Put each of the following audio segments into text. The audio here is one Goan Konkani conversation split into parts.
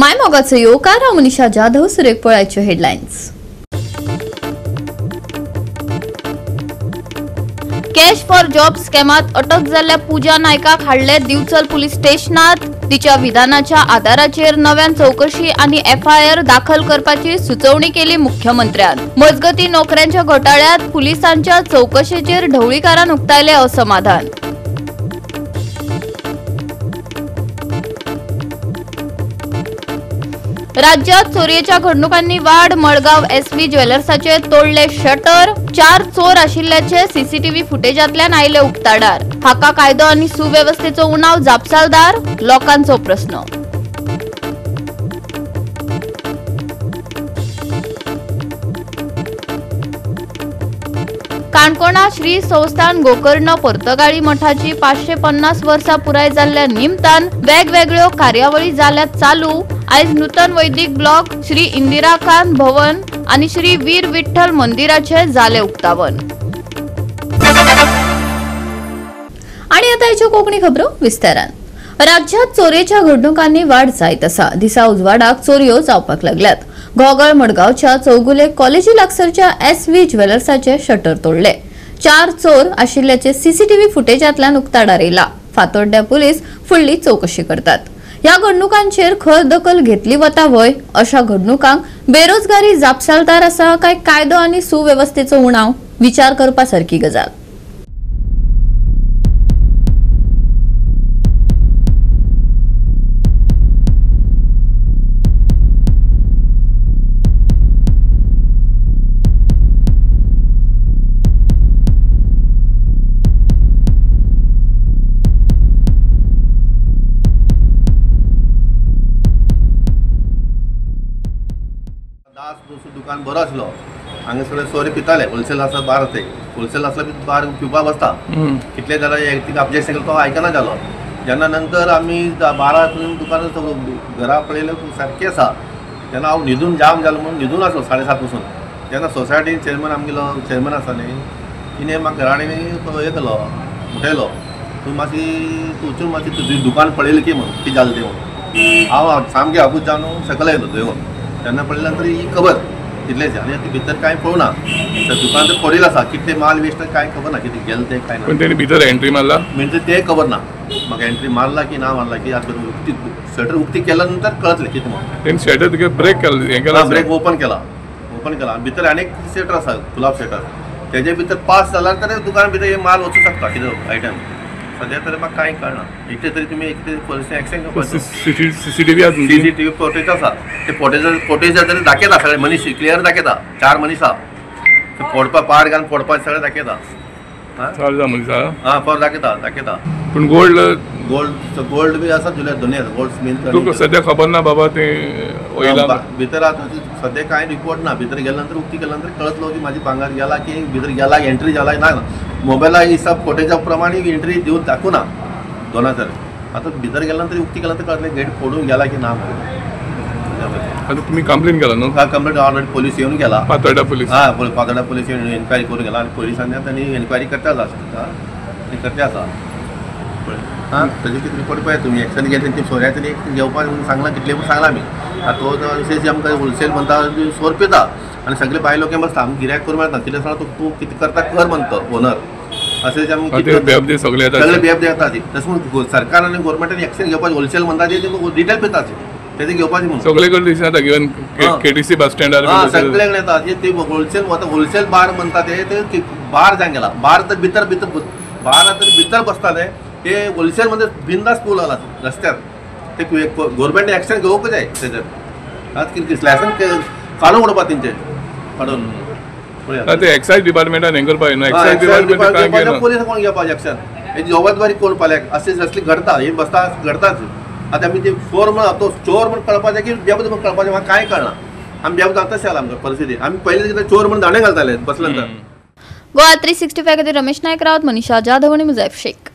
मायमोगाचो येवकार. हांव मनीषा जाधव. सुरेख पळयाच्यो हेडलायन्स. कॅश फॉर जॉब स्कॅमात अटक जाल्ल्या पूजा नायकाक हाडले दिवचल पुलीस स्टेशनात. तिच्या विधानाच्या आधाराचेर नव्यान चौकशी आनी एफआयआर दाखल करपाची सुचोवणी केली मुख्यमंत्र्यान. मजगती नोकऱ्यांच्या घोटाळ्यात पुलिसांच्या चौकशेचेर ढवळीकारान उक्तायले असमाधान. राज्यात चोरयेच्या घडणुकांनी वाढ. मडगांव एसव्ही ज्वेलर्साचे तोडले शटर. 4 चोर आशिल्ल्याचे सीसीटीव्ही फुटेजांतल्यान आयले उक्ताडार. हाका कायदो आनी सुवेवस्थेचो उणाव जापसालदार, लोकांचो प्रस्न. काणकोणा श्री संस्थान गोकर्ण पर्तगाळी मठाची 550 वर्सां पुराय जाल्ल्या निमतान वेगवेगळ्यो कार्यावळी जाल्यात चालू. आयज नूतन वैदिक ब्लॉक, श्री इंदिराकांत भवन आनी श्री वीर विठ्ठल मंदिराचे जाले उक्तावण. आणि आता ह्यो कोंकणी खबरो विस्तारान. राज्यात चोरयेच्या घडणुकांनी वाढ जायत आसा. दिसा उजवाडाक चोरयो जावपाक लागल्यात. घोगळ मडगांवच्या चौगुले कॉलेजी लागसरच्या एसव्ही ज्वेलर्साचे शटर तोडले. 4 चोर आशिल्ल्याचे सीसीटीव्ही फुटेजांतल्यान उक्ताडार येयला. फातोड्ड्या पुलीस फुडली चौकशी करतात. ह्या घडणुकांचेर खर दखल घेतली वता व्हय? अशा घडणुकांक बेरोजगारी जापसालदार आसा काय कायदो आनी सुवेवस्थेचो उणाव? विचार करपा सारकी गजाल. दुकान बरो आसलो, हांगा सगळे सोरे पिताले. होलसेल आसा बार ते होलसेल आसलो बी बार पिवपाक बसता. कितले जाल्यार तिका ऑब्जेक्शन केलो तो आयकना जालो. जेन्ना नंतर आमी 12 दुकान घरा पळयलें सारकें आसा. तेन्ना हांव न्हिदून जाम जालो म्हणून न्हिदून आसलो 7:30 पसून. तेन्ना सोसायटीन चेअरमॅन आमगेलो चेअरमॅन आसा न्ही, तिणें म्हाका घरा कडेन हें केलो, उठयलो, तूं मातशी तूं वचून मातशी तुजें दुकान पळयलें की म्हणून कितें जालें तें म्हणून. हांव सामकें आबूज जावन सकयल येयलो देंवन. तेन्ना पळयल्या नंतर ही खबर तितलेच आनी भितर कांय पळोवना. दुकान तर फोडेल आसा, कितले माल वेस्ट कांय खबर ना, कितें गेलें तें कांय ना. पण तेणी भितर एंट्री मारला म्हणजे तें खबर ना म्हाका, एंट्री मारला की ना मारला की. आतां उक्ती शटर उक्ती केल्या नंतर कळतलें कितें म्हणून. तेणी शटर तुगे ब्रेक केला, ब्रेक ओपन केला, ओपन केला. भितर आनी एक शटर आसा, गुलाब शटर, तेजे भितर पास जाल्यार तर दुकान भितर हे माल वचूं शकता कितें आयटम. सद्या तर म्हाका कांय कळना. इतले तरी तुमी एक तरी एक्शन घेवपाक. सीसीटीव्ही सीसीटीव्ही फुटेज आसा, ते फुटेज तरी दाखयता सगळे मनीस क्लियर दाखयता. 4 मनीस आसा, ते फोडपा पाड घालून फोडपा सगळें दाखयता. 4 मनीस आं फोर दाखयता दाखयता. पूण गोल्ड गोल्ड गोल्ड बी आसा जुल्यार दोनी आसा गोल्ड स्मीन. तुका सद्या खबर ना बाबा ते भितर आतां सद्या कांय रिपोर्ट ना. भितर गेल्या नंतर उक्ती केल्या नंतर कळतलो की म्हाजी भांगर गेला की भितर गेला एंट्री जाला ना. मोबायला हिसाब फुटेजा प्रमाणे एंट्री दिवन दाखोवना दोना तर. आतां भितर गेल्या नंतर उक्ती केल्या नंतर कळतलें गेट फोडून गेला की ना. आतां तुमी कंप्लेन केला न्हू? कंप्लेन ऑलरेडी पोलीस येवन गेला, फातोड्डा पोलीस. हां फातोड्डा पोलीस येवन एन्क्वायरी करून गेला आनी पोलिसांनी तांणी एन्क्वायरी करता आसा, करता आसा. हां ताजे कितें रिपोर्ट पळय तुमी एक्शन घेतली ती सोऱ्याचे एक घेवपाक म्हणून सांगलां, कितले म्हूण सांगलां आमी. आतां तो विशेश आमकां होलसेल म्हणटा सोर पिता आनी सगळे बायलो लोक बसता, आमी गिऱ्हायक करून मेळटा. कितें सांगता तूं कितें करता कर म्हणटा ओनर. अशें आमी सगळे बेबदे येता ती. तशें म्हणून सरकार आनी गोवोरमेंटान एक्शन घेवपाक होलसेल म्हणटा ते रिटेल पिता तेजें घेवपाचें म्हणून. सगळे कडेन दिसता इवन केटीसी बस स्टँडार सगळे कडेन येता ते होलसेल. आतां होलसेल बार म्हणटा ते बार जावन गेला. बार तर भितर भितर बार तर भितर बसता ते होलसेल मध्ये बिंदास पूल आला रस्त्यार. ते गोवोरमेंट एक्शन घेवंक जाय तेजेर. आतां कितें लायसन्स काडून उडोवपा तेंचे काडून. एक्सायज डिपार्टमेंटान हें करपाक न्हू. एक्सायज डिपार्टमेंट पोलीस कोण घेवपाक एक्शन, हेजी जबाबदारी कोण पाल्याक. अशें असली घडता हे बसता घडताच. आतां आमी ते चोर म्हण तो चोर म्हण कळपाचें की बेबद म्हण कळपाचें म्हाका कांय कळना. आमी बेबद तशें जालां आमकां परिस्थिती. आमी पयलीं कितें चोर म्हण दांडे घालताले बसले नंतर. गोवा 365 खातीर रमेश नायक रावत, मनीषा जाधव आनी मुजैफ शेख.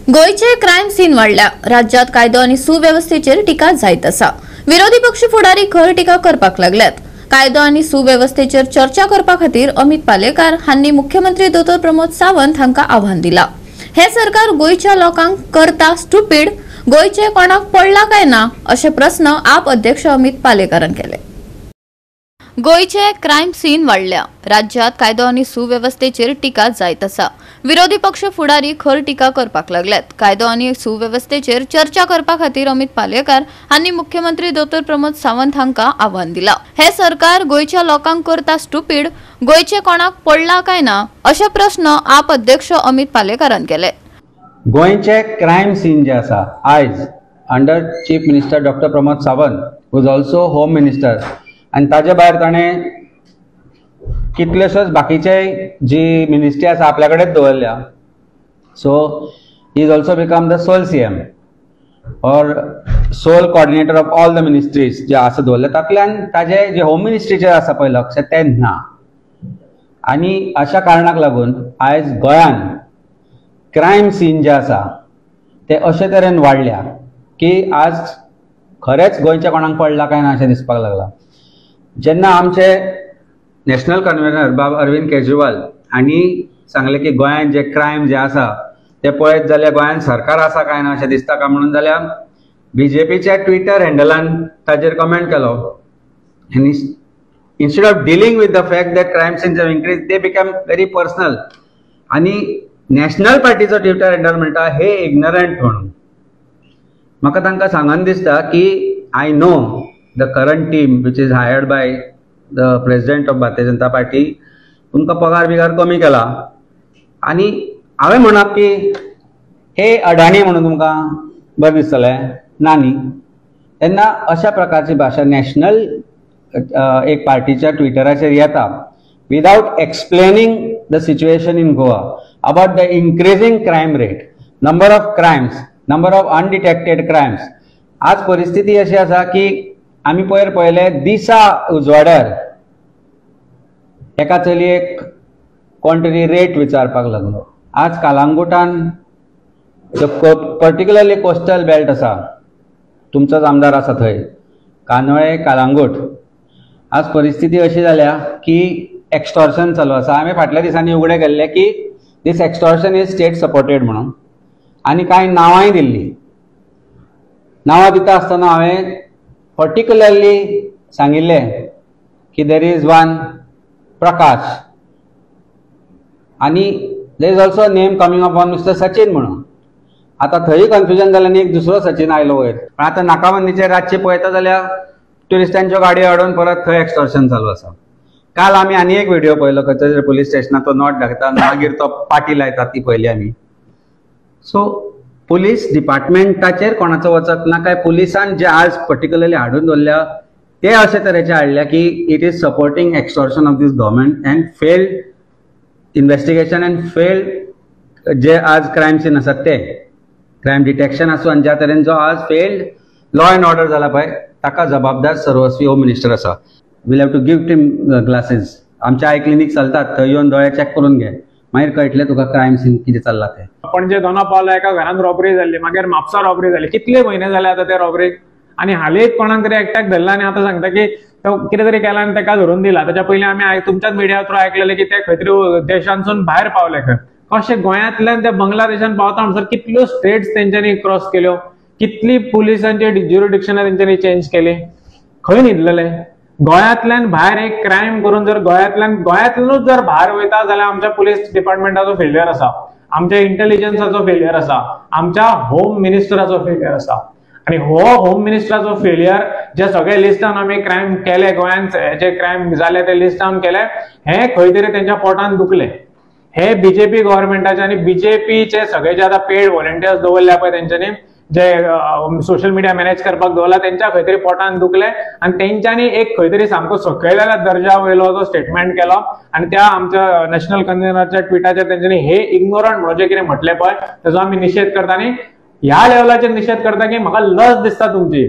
गोंयचे क्रायम सीन वाडल्या. राज्यात कायदो आनी सुवेवस्थेचेर टिका जायत आसा. विरोधी पक्ष फुडारी खर टिका करपाक लागल्यात. कायदो आनी सुवेवस्थेचेर चर्चा करपा खातीर अमित पालेकार हांणी मुख्यमंत्री दोतोर प्रमोद सावंत हांकां आव्हान दिला. हे सरकार गोंयच्या लोकांक करता स्टुपीड गोंयचे कोणाक पडला काय ना अशे प्रस्न आप अध्यक्ष अमित पालेकरान केले. गोंयचे क्रायम सीन वाडल्या. राज्यात कायदो आनी सुवेवस्थेचेर टिका जायत आसा. विरोधी पक्ष फुडारी खर टिका करपाक लागल्यात. कायदो आनी सुवेवस्थेचेर चर्चा करपा खातीर अमित पालेकर हांणी मुख्यमंत्री डॉ प्रमोद सावंत हांकां आव्हान दिला. हे सरकार गोंयच्या लोकांक करता स्टुपीड, गोंयचे कोणाक पडला काय ना अशे प्रस्न आप अध्यक्ष अमित पालेकरान केले. गोंयचे क्रायम सीन जे आसा आयज under chief minister doctor Pramod Sawant who is also home minister आनी ताजे भायर ताणें कितलेशोच बाकीचे जी मिनिस्ट्री आसा आपल्या कडेच दवरल्या. So he is also become the sole CM or sole coordinator of all the ministries जे आसा दवरले तातल्यान ताजे जे होम मिनिस्ट्रीचेर आसा पळय लक्ष तें ना. आनी अशा कारणाक लागून आयज गोंयान क्रायम सीन जे आसा ते अशे तरेन वाडल्या की आज खरेंच गोंयच्या कोणाक पडला काय ना अशें दिसपाक लागलां. जेन्ना आमचे नॅशनल कन्व्हेनर बाब अरविंद केजरीवाल हांणी सांगलें की गोंयांत जे क्रायम जे आसा ते पळयत जाल्यार गोंयांत सरकार आसा काय ना अशें दिसता काय म्हणून जाल्यार बीजेपीच्या ट्विटर हँडलान ताजेर कमेंट केलो आनी instead of dealing with the fact that crime scenes have increase they become very personal. आनी नॅशनल पार्टीचो ट्विटर हँडल म्हणटा हे इग्नरंट म्हणून. म्हाका तांकां सांगन दिसता की I know the current team which is hired by the president of Bharatiya Janata Party तुमकां पगार बिगार कमी केला आनी हांवें म्हणप की हे अडाणी म्हणून तुमकां बरें दिसतलें ना न्ही. तेन्ना अशा प्रकारची भाशा नॅशनल एक पार्टीच्या ट्विटराचेर येता without explaining the situation in Goa about the increasing crime rate, number of crimes, number of undetected crimes. आज परिस्थिती अशी आसा की आमी पयर पळयले दिसा उजवाड्यार एका चलयेक कोण तरी रेट विचारपाक लागलो. आज कालांगुटान पर्टिक्युलरली कोस्टल बेल्ट आसा, तुमचोच आमदार आसा थंय कांदोळे कालांगूट, आज परिस्थिती अशी जाल्या की एक्स्टॉर्शन चालू आसा. आमी फाटल्या दिसांनी उगडे केल्ले की this extortion is state supported म्हणून आनी कांय नांवांय दिल्ली. नांवां दिता आसतना हांवें पर्टिक्युलरली सांगिल्लें की there is one Prakash आनी there is also name coming up on mister Sachin म्हणून. आतां थंय कन्फ्युजन जालें आनी एक दुसरो सचीन आयलो वयर. पण आतां नाकाबंदीचेर रातचे पळयता जाल्यार ट्युरिस्टांच्यो गाडयो हाडून परत थंय एक्स्टॉर्शन चालू आसा. काल आमी आनी एक व्हिडिओ पळयलो खंयच्या तरी पुलीस स्टेशनार तो not दाखयता मागीर तो पाटी लायता ती पळयली आमी. सो पुलीस डिपार्टमेंटाचेर कोणाचो वचप ना काय पुलिसान जे आज पर्टिक्युलरली हाडून दवरल्या ते अशे तरेचे हाडल्या की it is supporting extortion of this government and failed investigation and failed जे आज क्रायम सीन आसात ते क्रायम डिटेक्शन आसूं आनी ज्या तरेन जो आज फेल्ड लॉ एंड ऑर्डर जाला पळय ताका जबाबदार सर्वस्वी होम मिनिस्टर आसा. We'll have to give him glasses. आमच्या I clinic चलतात थंय येवन दोळे चॅक करून घे मागीर कळटलें तुका क्रायम सीन कितें चल्ला तें. पणजे दोना पावला एका घरान रॉबरी जाल्ली, मागीर म्हापसा रॉबरी जाली, कितले म्हयने जाले आतां त्या रॉबरीक आनी हालींच कोणाक तरी एकट्याक धरला आनी आतां सांगता की तो कितें तरी केला आनी ताका धरून दिला. ताच्या पयलीं आमी तुमच्याच मिडिया थ्रू आयकलेलें की ते खंय तरी देशांतसून भायर पावले खंय. कशें गोंयांतल्यान ते बांगलादेशान पावता म्हणसर कितल्यो स्टेट्स तेंच्यांनी क्रॉस केल्यो, कितली पुलिसांची ज्युरिडिक्शनां तेंच्यांनी चेंज केली, खंय न्हिदलेले. गोंयांतल्यान भायर एक क्रायम करून जर गोंयांतल्यानूच जर भायर वयता जाल्यार आमच्या पुलीस डिपार्टमेंटाचो फेल्यर आसा, आमच्या इंटेलिजन्साचो फेल्यर आसा, आमच्या होम मिनिस्टराचो फेल्यर आसा. आनी हो होम मिनिस्टराचो फेल्यर जे सगळे लिस्टान आमी क्रायम केले गोंयांत जे क्रायम जाले ते लिस्टान केले हे खंय तरी तेंच्या पोटान दुखले. हे बीजेपी गव्हर्मेंटाचे आनी बीजेपीचे सगळे जे आतां पेड व्हॉलंटियर्स दवरल्या पळय तेंच्यांनी जे सोशल मिडिया मॅनेज करपाक दवरला तेंच्या खंय तरी पोटान दुखले आनी तेंच्यांनी एक खंय तरी सामको सकयल्या दर्जा वयलो जो स्टेटमेंट केलो आनी त्या आमच्या नॅशनल कन्व्हेनराच्या ट्विटाचेर तेंच्यांनी हे इग्नोरंट म्हणून जे कितें म्हटलें पळय तेजो आमी निशेध करता आनी ह्या लेवलाचेर निशेध करता की म्हाका लज दिसता तुमची.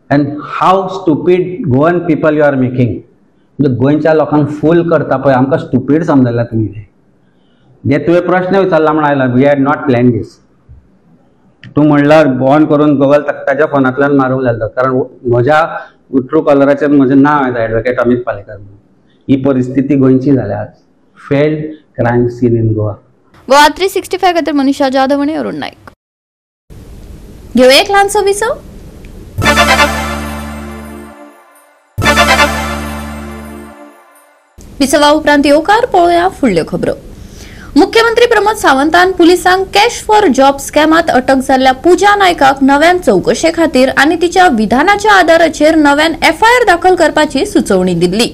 And how stupid Goan people you are making. म्हणजे गोंयच्या लोकांक फूल करता पळय, आमकां स्टुपीड समजल्या तुमी. जे तुवें प्रश्न विचारला म्हण आयला, we had not plan this. तूं म्हणल्यार ऑन करून गुगल ताच्या फोनांतल्यान मारूंक जाता, कारण म्हज्या ट्रू कॉलराचेर म्हजें नांव येता एडवोकेट अमित पालेकर. ही परिस्थिती गोंयची जाल्या आज, failed crime scene in Goa. Goa 365 खातीर मनीषा जाधव आनी अरुण नाईक. घेवया एक ल्हानसो विसव. विसवा उपरांत येवकार पळोवया फुडल्यो खबरो. मुख्यमंत्री प्रमोद सावंतान पुलिसांक कॅश फॉर जॉब स्कॅमात अटक जाल्ल्या पूजा नायकाक नव्यान चवकशे खातीर आनी तिच्या विधानाच्या आदाराचेर नव्यान एफआयआर दाखल करपाची सुचोवणी दिल्ली.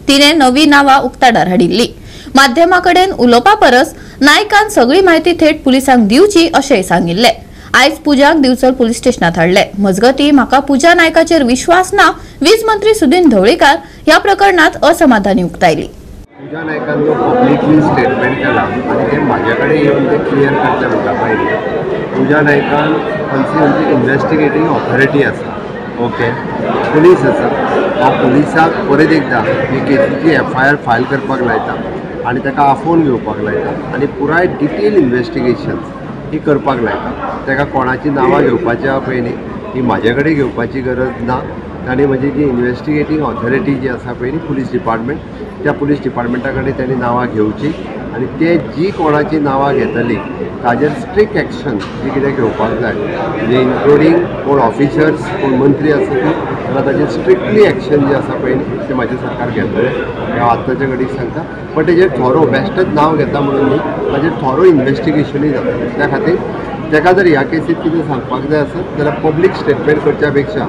तिने नवी नावां उक्ताडार हाडिल्ली. माध्यमां कडेन उलोवपा परस नायकान सगळी म्हायती थेट पुलिसांक दिवची अशेंय सांगिल्लें. आयज पूजाक दिवचल पुलीस स्टेशनात हाडले. मजगती म्हाका पूजा नायकाचेर विश्वास ना, वीज मंत्री सुदिन ढवळीकार ह्या प्रकरणात असमाधानी उक्तायली. पूजा नायकान जो पब्लिकली स्टेटमेंट केला आनी ते म्हाजे कडेन येवन ते क्लियर करचें म्हणटा पयलीं पूजा नायकान खंयची इन्वेस्टिगेटींग ऑथॉरिटी आसा, ओके, पुलीस आसा. हांव पुलिसाक परत एकदां ही केसीची एफआयआर फायल करपाक लायता आनी ताका आफोवन घेवपाक लायता आनी पुराय डिटेल इन्वेस्टिगेशन्स ही करपाक लायता. ताका कोणाची नांवां घेवपाची आहा पळय न्ही ही म्हाजे कडेन घेवपाची गरज ना. ताणें म्हणजे जी इन्वेस्टिगेटींग ऑथॉरिटी जी आसा पळय न्ही पुलीस डिपार्टमेंट, त्या पुलीस डिपार्टमेंटा कडेन ताणें नांवां घेवची आनी ते जी कोणाची नांवां घेतली ताजेर स्ट्रिक्ट एक्शन जी कितें घेवपाक जाय, म्हणजे इन्क्लुडींग कोण ऑफिसर्स कोण मंत्री आसा ती जाल्यार ताजेर स्ट्रिक्टली एक्शन जे आसा पळय न्ही तें म्हाजें सरकार घेतलें हांव आत्ताच्या घडीक सांगता. बट तेजेर थोरो बेश्टेच नांव घेता म्हणून न्ही, ताजेर थोरो इन्वेस्टिगेशनूय जाता. त्या खातीर ताका जर ह्या केसीत कितें सांगपाक जाय आसत जाल्यार पब्लीक स्टेटमेंट करच्या पेक्षा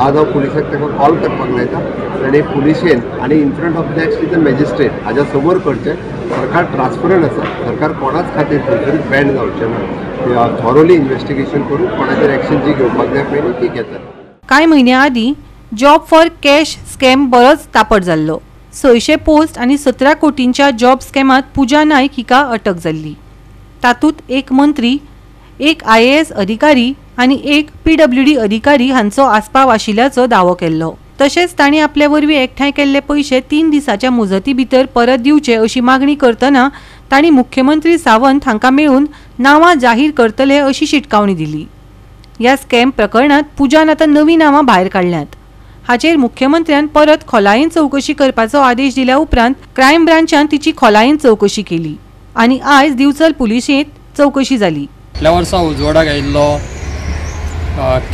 आज हांव पुलिसाक ताका कॉल करपाक लायता आनी पुलिशेन आनी in front of next is a magistrate हाज्या समोर करचें. सरकार ट्रान्सपरंट आसा, सरकार कोणाच खातीर खंयतरी बँड जावचें ना. थॉरोली इन्वेस्टिगेशन करून कोणाचेर एक्शन जी घेवपाक जाय पळय न्ही ती घेतात. कांय म्हयन्यां आदीं जॉब फॉर कॅश स्कॅम बरोच तापट जाल्लो. 600 पोस्ट आनी 17 कोटींच्या जॉब स्कॅमांत पूजा नायक हिका अटक जाल्ली. तातूंत एक मंत्री, एक IAS अधिकारी आनी एक PWD अधिकारी हांचो आस्पाव आशिल्ल्याचो दावो केल्लो. तशेंच तांणी आपले वरवीं एकठांय केल्ले पयशे 3 दिसाच्या मुजती भितर परत दिवचे अशी मागणी करतना तांणी मुख्यमंत्री सावंत हांकां मेळून नांवां जाहीर करतले अशी शिटकावणी दिली. ह्या स्कॅम प्रकरणांत पूजान आतां नवीं नांवां भायर काडल्यांत. हाचेर मुख्यमंत्र्यान परत खोलायेन चवकशी करपाचो आदेश दिल्या उपरांत क्रायम ब्रांचान तिची खोलायेन चवकशी केली आनी आयज दिवचल पुलिशेंत चवकशी जाली. फाटल्या वर्सा उजवाडाक आयिल्लो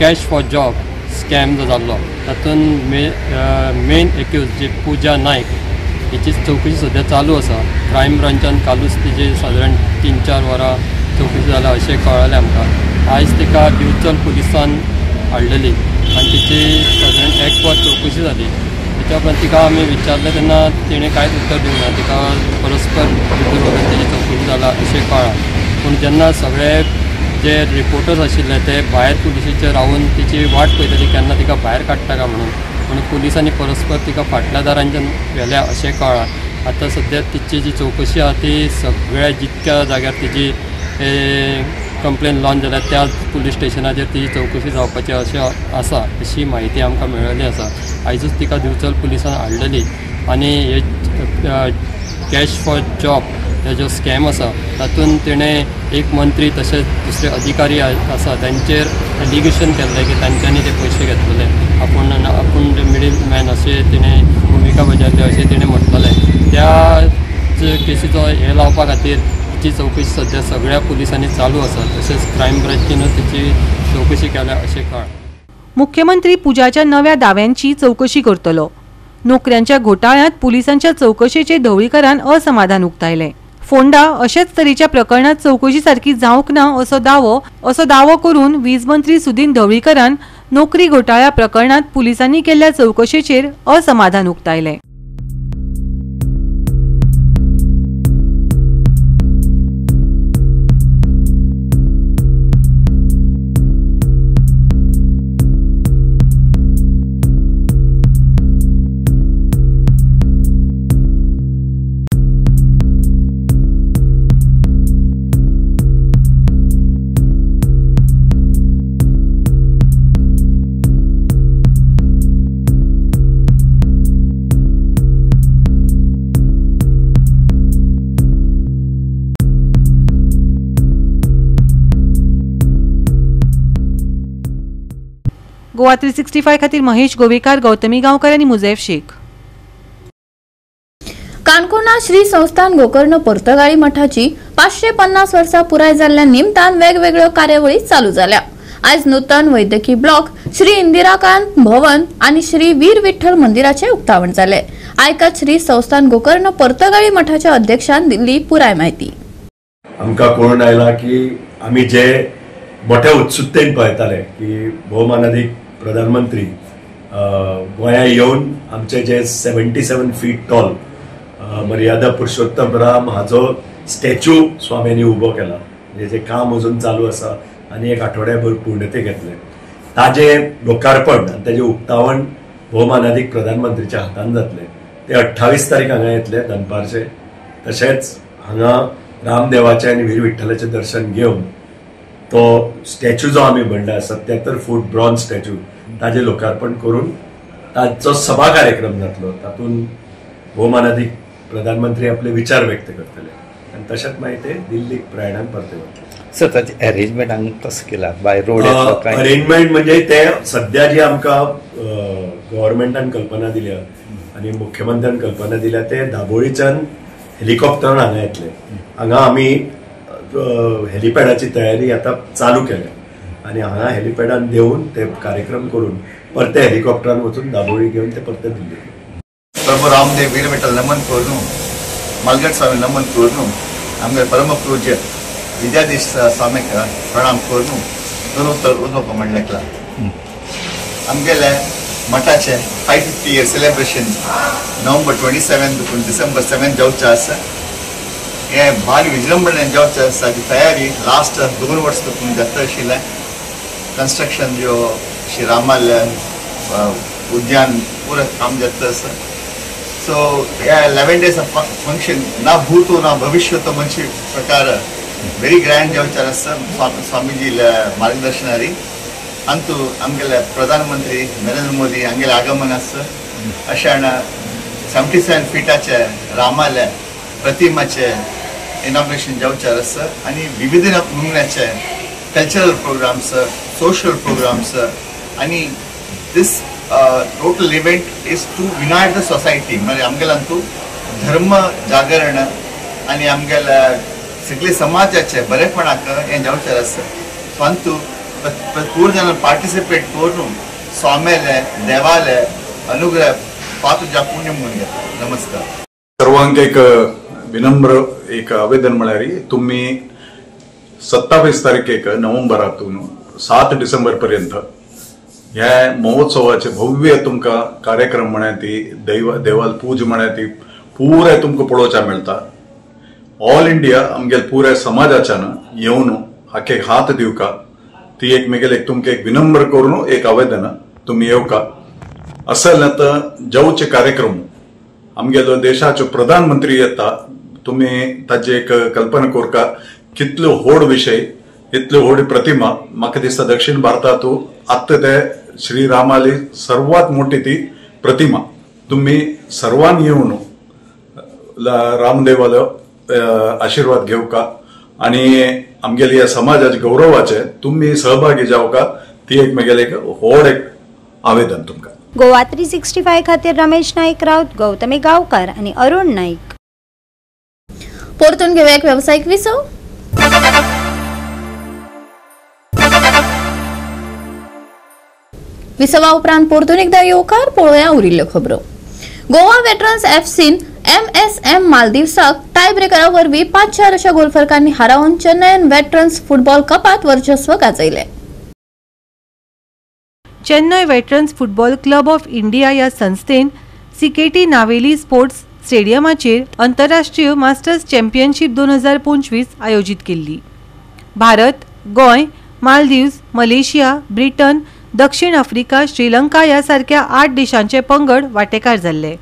कॅश फॉर जॉब स्कॅम जो जाल्लो तातूंत मेन एक्यूज जी पूजा नायक हिची चवकशी सद्या चालू आसा. क्रायम ब्रांचान कालूच तिची सादारण 3-4 वरां चवकशी जाल्या अशें कळ्ळें आमकां. आयज तिका दिवचल पुलिसान हाडलेली आनी तिची सादारण 1 वर चवकशी जाली. तेच्या उपरांत तिका आमी विचारलें तेन्ना तिणें कांयच उत्तर दिवंक ना. तिका परस्पर भितर वचून तिची चवकशी जाला अशें कळ्ळां. पूण जेन्ना सगळे जे रिपोर्टर्स आशिल्ले ते भायर पुलिशेचेर रावन तिची वाट पळयताली केन्ना तिका भायर काडटा काय म्हणून, पूण पुलिसांनी परस्पर तिका फाटल्या दारांच्यान व्हेल्या अशें कळ्ळां. आतां सद्या तिची जी चवकशी आसा ती सगळ्या जितक्या जाग्यार तिची कंप्लेन लॉन्च जाल्या त्या पुलीस स्टेशनाचेर तिची चवकशी जावपाची अशें आसा अशी म्हायती आमकां मेळिल्ली आसा. आयजूच तिका दिवचल पुलिसान हाडलेली आनी हे कॅश फॉर जॉब हे जो स्कॅम आसा तातूंत तिणें एक मंत्री तशेंच दुसरे अधिकारी आसा तांचेर एलिगेशन केल्लें की तांच्यांनी ते पयशे घेतलेले, आपूण मिडल मॅन अशें तिणें भुमिका बजायल्ली अशें तिणें म्हटलेलें. त्या केसीचो हे लावपा खातीर तिची चवकशी सद्या सगळ्या पुलिसांनी चालू आसा. तशेंच क्रायम ब्रांचीनूय तिची चवकशी केल्या अशें कळ्ळां. मुख्यमंत्री पूजाच्या नव्या दाव्यांची चवकशी करतलो. नोकऱ्यांच्या घोटाळ्यांत पुलिसांच्या चवकशेचे ढवळीकारान असमाधान उक्तायलें. फोंडा अशेच तरेच्या प्रकरणात चवकशी सारकी जावंक ना असो दावो करून वीज मंत्री सुदिन ढवळीकरान नोकरी घोटाळ्या प्रकरणात पुलिसांनी केल्ल्या चवकशेचेर असमाधान उक्तायलें. गोवा 365 खातीर महेश गोवेकार, गौतमी गांवकर आनी मुजैफ शेख. काणकोणा श्री संस्थान गोकर्ण पर्तगाळी मठाची 550 वर्सां पुराय जाल्ल्या निमतान वेगवेगळ्यो कार्यावळी चालू जाल्या. आयज नूतन वैद्यकी ब्लॉक, श्री इंदिराकांत भवन आनी श्री वीर विठ्ठल मंदिराचे उक्तावण जाले. आयकात श्री संस्थान गोकर्ण पर्तगाळी मठाच्या अध्यक्षान दिल्ली पुराय माहिती. आमकां कळून आयला की आमी जे मोठ्या उत्सुकतेन पळयताले की भोवमानादीक प्रधानमंत्री गोंया येवन आमचे जे 77 फीट टॉल मर्यादा पुरुषोत्तम राम हाजो स्टॅच्यू स्वाम्यांनी उबो केला, म्हणजे जे काम अजून चालू आसा आनी एक आठवड्याभर पूर्णतेक येतलें, ताजें लोकार्पण आनी ताजें उक्तावण भोवमानादीक प्रधानमंत्रीच्या हातान जातलें. ते 28 तारीख हांगा येतले दनपारचे. तशेंच हांगा रामदेवाचें आनी वीर विठ्ठलाचें दर्शन घेवन तो स्टॅच्यू जो आमी म्हणला 77 फूट ब्रॉन्ज स्टॅच्यू ताजें लोकार्पण करून ताचो सभा कार्यक्रम जातलो. तातूंत भोवमानादीक प्रधानमंत्री आपले विचार व्यक्त करतले आनी तशेंच मागीर ते दिल्लीक प्रयाणान परते वतले. सर, ताचें अरेंजमेंट हांगा कसो केला? बाय रोड अरेंजमेंट म्हणजे ते सद्या जी आमकां गव्हर्मेंटान कल्पना दिल्या आनी मुख्यमंत्र्यान कल्पना दिल्या, ते दाबोळीच्यान हेलिकॉप्टरान हांगा येतले. हांगा आमी हेलिपॅडाची तयारी आतां चालू केल्या आनी हांगा हेलिपॅडान देवन ते कार्यक्रम करून परते हेलिकॉप्टरान वचून दाबोळी घेवन ते परते दिल्ली. प्रभू रामदेव वीर विठ्ठल नमन करून, मालगड स्वामी नमन करून, आमगे परमपूज्य विद्याधीश स्वामीक प्रणाम करून दोन उतर उलोवपाक म्हणलें. आमगेले मठाचे 550 year celebration November 27 देखून डिसेंबर 7 जावचें आसा. हें भारी विजृंभणेन जावचें आसा. ताची तयारी लास्ट 2 वर्स देखून जाता आशिल्लें. कन्स्ट्रक्शन ज्यो श्री रामाले उद्यान पुरो काम जाता आसा. सो ह्या 11 days of function ना भूतो ना भविष्यतो म्हणजे प्रकार वेरी ग्रँड जावचें आसा. स्वामीजी मार्गदर्शनारी अंतू आमगेले प्रधानमंत्री नरेंद्र मोदी हांगेले आगमन आसा. अशें 77 फिटाचे रामाले प्रतिमाचे इनॉग्रेशन जावचें आसा आनी विविध नमुन्याचे कल्चरल प्रोग्राम्स, सोशल प्रोग्राम्स आनी this total event is to unite the society. म्हणजे आमगेले अंतू धर्म जागरण आनी आमगेले सगळे समाजाचे बरेपणाक हें जावचें आसा. सो अंतू पूर्ण जण पार्टिसिपेट करून स्वाम्याले देवाले अनुग्रह पात्र पुण्य म्हणून घेता. नमस्कार. सर्वांक एक विनम्र एक आवेदन म्हळ्यार तुम्ही 27 तारखेक नोव्हेंबरातून 7 डिसेंबर पर्यंत ह्या महोत्सवाचे भव्य तुमकां कार्यक्रम म्हळ्यार ती देवाल पूज म्हळ्यार ती पुराय तुमकां पळोवच्या मेळटा. ऑल इंडिया आमगेले पुराय समाजाच्यान येवन हाके हात दिवका ती एक मेगेले एक तुमकां एक विनम्र करून एक आवेदन तुमी येवका. असल आतां जावचे कार्यक्रम आमगेलो देशाचो प्रधानमंत्री येता, तुमी ताची एक कल्पना करका कितलो व्हड विशय, इतल्यो व्हड प्रतिमा. म्हाका दिसता दक्षिण भारतांत आत्तां ते श्री रामाली सर्वात मोठी ती प्रतिमा. तुमी सर्वांनी येवन रामदेवालो आशीर्वाद घेवका आनी आमगेले ह्या समाजाचे गौरवाचे तुमी सहभागी जावका ती एक म्हगेलें एक व्हड एक आवेदन तुमकां. गोवा 365 खातीर रमेश नाईक राऊत, गौतमी गावकर आणि अरुण नाईक. परतून घेऊया एक व्यावसायिक विसव. विसवा उपरांत परतून एकदा येवकार पळोवया उरिल्ल्यो खबरो. गोवा वेटरन्स एफसीन MSM मालदीवसाक टाय ब्रेकरा वरवीं 5-4 अशा गोलफरकांनी हारावन चेन्नयन वेटरन्स फुटबॉल कपात वर्चस्व गाजयलें. Chennai veterans football club of India ह्या संस्थेन सीकेटी नावेली स्पोर्ट्स स्टेडियमाचेर आंतरराष्ट्रीय मास्टर्स चॅम्पियनशीप 2025 आयोजीत केल्ली. भारत, गोंय, मालदीव्स, मलेशिया, ब्रिटन, दक्षिण आफ्रिका, श्रीलंका ह्या सारक्या 8 देशांचे पंगड वांटेकार जाल्ले.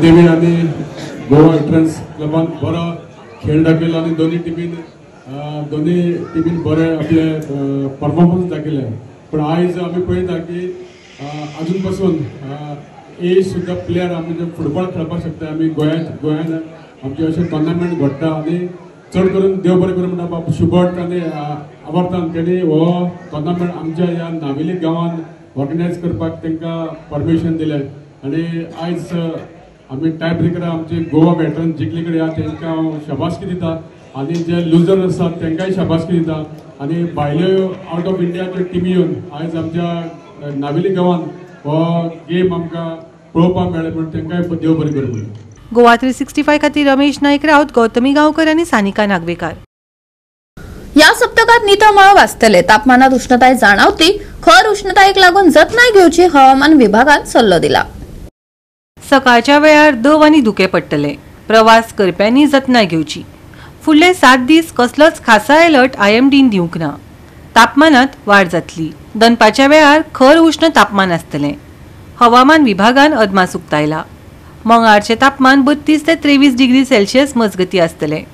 महादेवी आनी गोवा वेटरन्स क्लबान बरो खेळ दाखयलो आनी दोनी टिमीन बरे आपले परफॉर्मन्स दाखयले. पूण आयज आमी पळयता की अजून पासून एज सुद्दां प्लेयर आमी जे फुटबॉल खेळपाक शकता. आमी गोंयान आमचे अशे टॉर्नामेंट घडटा आनी चड करून देव बरें करूं म्हणटा बाब शुभट आनी आवर्तान तेणी हो टॉर्नामेंट आमच्या ह्या नावेली गांवान ऑर्गनायज करपाक तांकां परमिशन दिलें. आनी आयज आमी टाय ब्रेकर आमचे गोवा वेटरन जिखले कडेन आहा तांकां हांव शाबासकी दिता आनी जे लुजर आसात तांकांय शाबासकी दिता. आनी भायल्यो आवट ऑफ इंडिया ज्यो टिमी येवन आयज आमच्या नावेली गांवान हो गेम आमकां पळोवपाक मेळ्ळें म्हूण तांकांय देव बरें करूं. गोवा 365 खातीर रमेश नाईक राऊत, गौतमी गांवकर आनी सानिका नागवेकार. या सप्तकात नितळ मळब आसतले. तापमानात उष्णताय जाणवती. खर उष्णतायेक लागून जतनाय घेवची हवामान विभागान सल्लो दिला. सकाळच्या वेळार दव आनी धुके पडटले. प्रवास करप्यांनी जतनाय घेवची. फुडले 7 दीस कसलोच खासा अलर्ट IMDन दिवंक ना. तापमानात वाड जातली. दनपारच्या वेळार खर उष्ण तापमान आसतलें. हवामान विभागान अदमास उक्तायला. मंगळारचें तापमान 32 ते 23 डिग्री सेल्सियस मजगती आसतलें.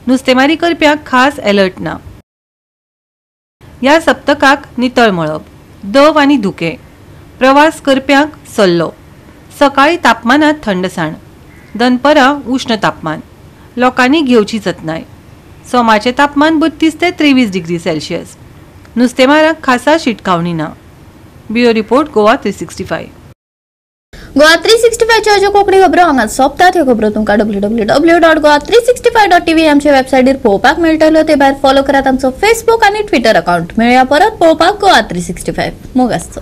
नुस्तेमारी करप्यांक खास अलर्ट ना. ह्या सप्तकाक नितळ मळब, दव आनी धुके. प्रवास करप्यांक सल्लो. सकाळी तापमानात थंडसाण, दनपरां उष्ण तापमान. लोकांनी घेवची जतनाय. सोमाचें तापमान 32 ते 23 डिग्री सेल्सियस. नुस्तेमारांक खासा शिटकावणी ना. Bureau report, Goa 365. Goa 365 च्यो कोंकणी खबरो हांगा सोंपतात. ह्यो खबरो तुमकां www.goa365.tv आमच्या वेबसायटीर पळोवपाक मेळटल्यो. ते भायर फॉलो करात आमचो फेसबूक आनी ट्विटर अकाउंट. मेळया परत पळोवपाक गोवा 365. मोग आसचो.